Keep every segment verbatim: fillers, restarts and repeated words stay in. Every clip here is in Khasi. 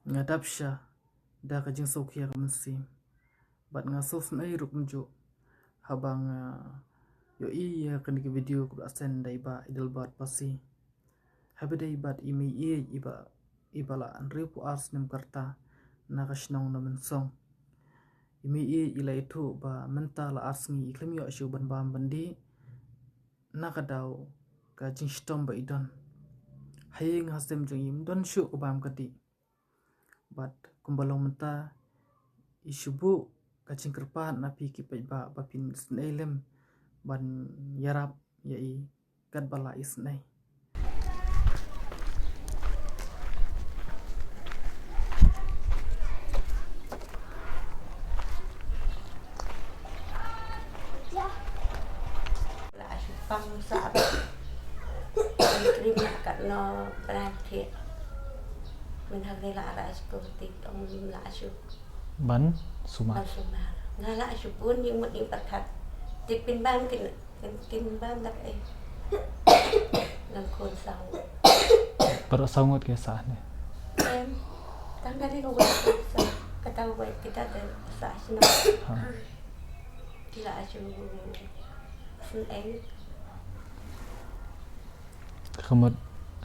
Nga dap sha da ka jingsngewkhia ka mynsiem. Bad nga sngewsynei ruh kumjuh haba nga ïohi ïa kane ka video kaba la send da i Bah Adelbert Pasi. Haba dei bad i mei ïeit iba, iba la hynriewphew ar snem ka rta na ka shnong Nongmynsong. I mei ïeit i la ïathuh ba mynta la ar sngi i khlem ïoh shuh ban bam ban dih na ka daw ka jingshitom ba i don. Ha ïing ha sem jong i ym don shuh ka bam ka dih. Bad kumba long mynta, i shu buh ka jingkyrpad na phi ki paidbah ba phin isynei lem ban ïarap ïa i katba la isynei. La shu pang sah ba. Krim la kat no brai thiah. Mynta la ra sku ti ong la shu. Ban sumar. Ban sumar. Nga la shu bun ïing mut ïing pyrkhat. Tip pynban kin, kin, kin ban dak eh. Ngan khun saw. Baroh saw ngut ki sah ne. Em. Tang kali ka wei sah. Kata wei kita da sah shnong. Ha. Ki la shu sngewsynei. Ka mut.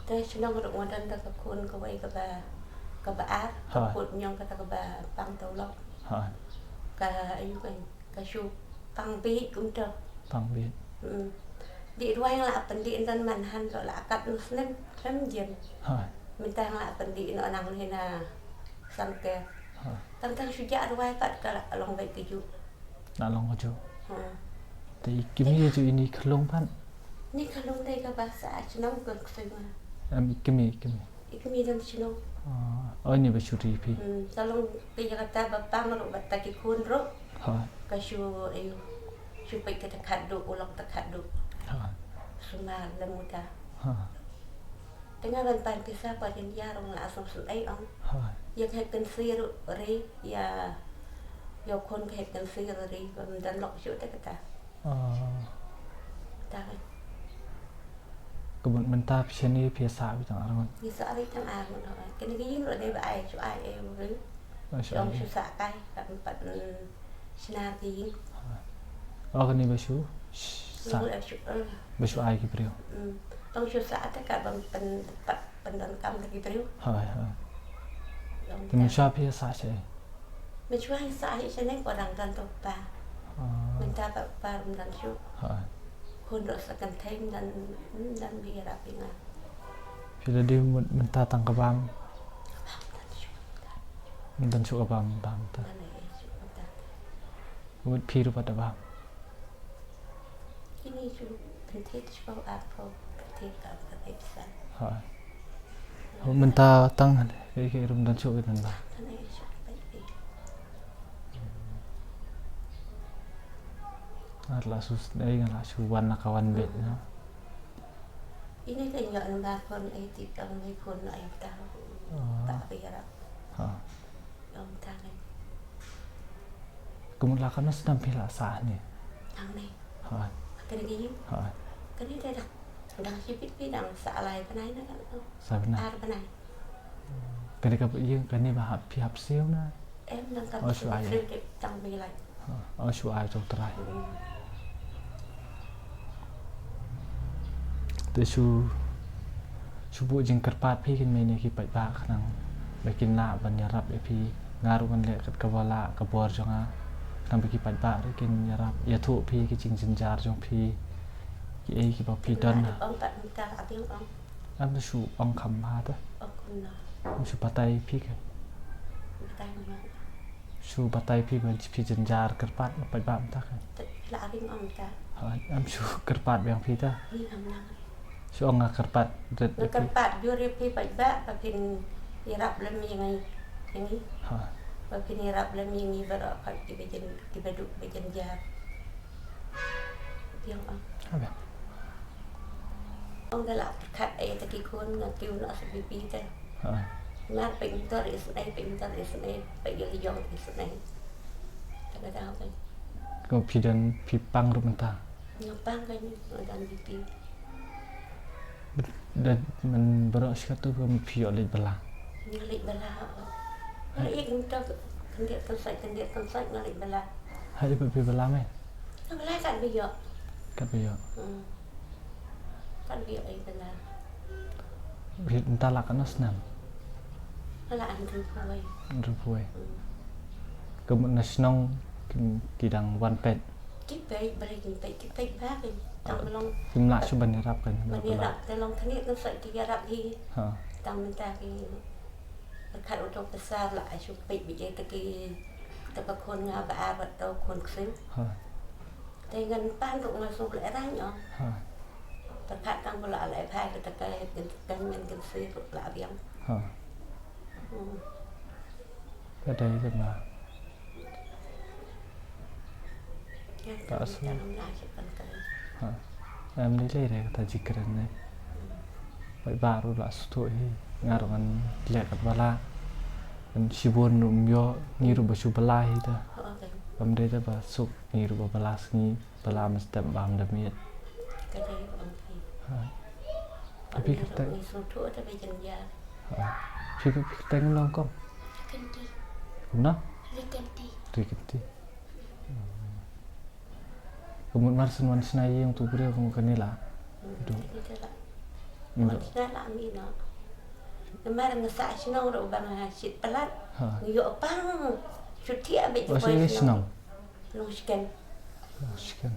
Te shnong ruh nga don da ka khun kawei kaba, kaba ar, ka put ñiong kata kaba pang tawlok. Ha. Ka ayu kan, ka shu pang bit kumta. Pang bit. Hmm. Dih ruh nga la pyndih ynda man han ruh la kat u snem, khlem jin. Ha. Mynta nga la pyndih noh nang hi na Sante. Ha. Tang tang shu jah ruh kat ka la long beit ka ju. Na long ka ju. Ha. Te i kmie ju ini khlung pat. Ni khlung dei kaba sah shnong ka ksoi ma. Em i kmie, i kmie. I kmie dang shnong. Ah, oh ini ba shu ri phi. Hmm, ka long phi ïa kata ba pang ruh bad ta ki khun ruh. Ha. Ka shu ayu. Shu peit kata khadduh, u lok ta khadduh. Ha. Sumar lem uta. Ha. Te nga ban pan pisa pat ïa ruh nga la sngewsynei ong. Ha. Ïa ka hep kynsi ruh ri, ïa, ïa u khun ka hep kynsi ruh ri, bym don lok shuh te kata. Ah. Ta kan. Ka mut mynta phi shane phi sah beit tang ar ngut. Ngi sah beit tang ar ngut. Kane ka ïing ruh dei ba ai shu ai eh u ri. Ba shu ai. Ong shu sah kai, ka pat, mm, shna ki ïing. Oh, kane ba shu sah. Ba shu, eh. Ba shu ai ki briew. Mm. Tang shu sah te ka ban pyn, pat pyndonkam da ki briew. Hai, hai. Te mynshwa phi sah sha? Mynshwa sah hi shane ko dang don to pa. Ah. Mynta pa, pa ym don shuh. Hai. Khun ruh sa kynthei ym don, ym don ba ïarap ïa nga. Phi la dei mut mynta tang ka bam. Ym don shuh ka bam, bam ta. Mut phi ruh pat da bam. Kine shu pynthit shu arphew pynthit ka arphew pisa. Ha. Mynta tang ka rum don shuh ka don ba. Nga la shu sdang nga la shu wan na ka wan beit na. Ini ka ïoh number phone ai ti tang ni phone ai ta. Ah. Ta pi ra. Ha. Ong tang ni. Ka mut la katno snem phi la sah ni? Tang ni. Ha. Kane ki? Ha. Kane dei dak. Dang shi bit phi dang sah lai bnai na kan. Sah bnai. Ar bnai. Kane ka ïing kane ba hap phi hap siew na? Em nang ka. Oh, shu ai. Siew ki tang bi lai. Ha, oh, shu ai jong trai. Mm. Te shu, shu buh jingkyrpad phi kin mane ki paidbah khnang ba kin lah ban ïarap ïa phi. Nga ruh ngan leh kat kaba lah ka bor jong nga khnang ba ki paidbah ruh kin ïarap ïathuh phi ki jingjynjar jong phi. Ki ei kiba phi don. Ong pat mynta ka biang ong. Am shu ong kham bha ta. Ong kham na. Am shu batai phi ka. Batai ma. Shu batai phi ba phi jynjar kyrpad paidbah mynta ka. La ring ong ta. Ha, am shu kyrpad biang phi ta. Ni ngam nang. Shu ong nga kyrpad rit. Nga kyrpad jur ïa phi paidbah ba phin ïarap lem ïa ngi. Ïa ngi. Ha. Ba phin ïarap lem ïa ngi baroh kiba jyn, kiba duh ba jynjar. Biang ong. Ha, biang. Ong da la pyrkhat ai ta ki khun nga kiew noh sa B P te. Ha. Mar peit motor isynei, peit motor isynei, peit ïa la ïong isynei. Ta ka daw kan. Ko phi don phi pang ruh mynta. Nga pang kan nga don B P. Da man baroh shi kato ko phi ïoh leit bylla. Nga leit bylla. Nga leh ïa ka mynta khyndiat khynsoit khyndiat khynsoit nga leh bylla. Haei ba phi bylla me? Nga bylla kat ba ïoh. Kat ba ïoh. Hmm. Kat ba ïoh ïa bylla. Phi mynta lah katno snem? Nga lah hynriewphew wei. Hynriewphew wei. Hmm. Ka mut na shnong ki, ki dang wan peit. Ki peit, balei kim peit, ki peit bha ki. Tang ba long. Kim lah shuh ban ïarap kan. Ban ïarap, te long khyndiat khynsoit ki ïarap hi. Ha. Tang mynta ki Pyrkhat u dong pisa la ai shu peit beit ïa te ki te ka khun nga ba ar bad u khun ksiew. Ha. Te ngan pan ruh nga shu leh rang ong. Ha. Pyrkhat tang ba la leh phai ka te ka kan men kan sui ruh la biang. Ha. Hmm. Ka dei te ma. Ka shu. Ha. Em ni lei re kata jingkren ne. Bai ba ruh la shu tuh hi. Nga ruh ngan leh kat ba la. Ngan shibun ruh ym ïoh ngi ruh ba shu bylla hi ta. Em dei ta ba suk ngi ruh ba bylla sngi bylla mynstep ba ym da miet. Ka dei ba ong phi. Ha. Phi kyrteng. Ngi shu tuh ta ba jan ja. Ha. Phi phi kyrteng long kong. Rikenti. Kumno? Rikenti. Rikenti. Ka mut mar shu wan shna ïing tu briew ka mut kane la. Duk. Wan shna la mi no. Namar nga sah shnong ruh ba nga shit palat. Ha. Nga ïoh pang. Shu thiah beit. Wa shi shnong. Long shken. Long shken.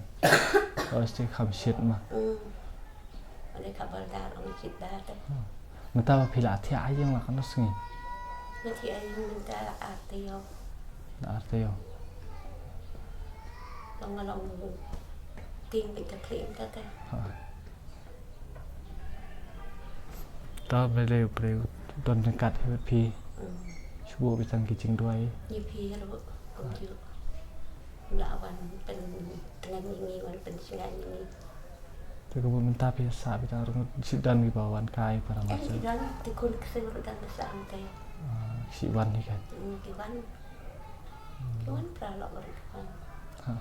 Wa shi kham shit ma. Hmm. Ane ka baldar ong shit da te. Mynta ba phi la thiah ïing la katno sngi? Nga thiah ïing mynta la ar taïew. La ar taïew. Long nga long tieng beit ka khlieh mynta te. Ha. Ta me lei u briew don ryngkat hi bad phi. Hmm. Shu buh beit tang ki jingduwai. Ïa phi ruh kumjuh. La wan pyntngen ïa ngi, wan pynshngaiñ ïa ngi. Te ka mut mynta phi sah beit tang rngut, shi don kiba wan kai para. Eh, shi don, te khun ksiew ruh don ba sah mynta. Ah, shi wan hi kan. Hmm, ki wan. Ki wan para lok ruh ki wan. Ha.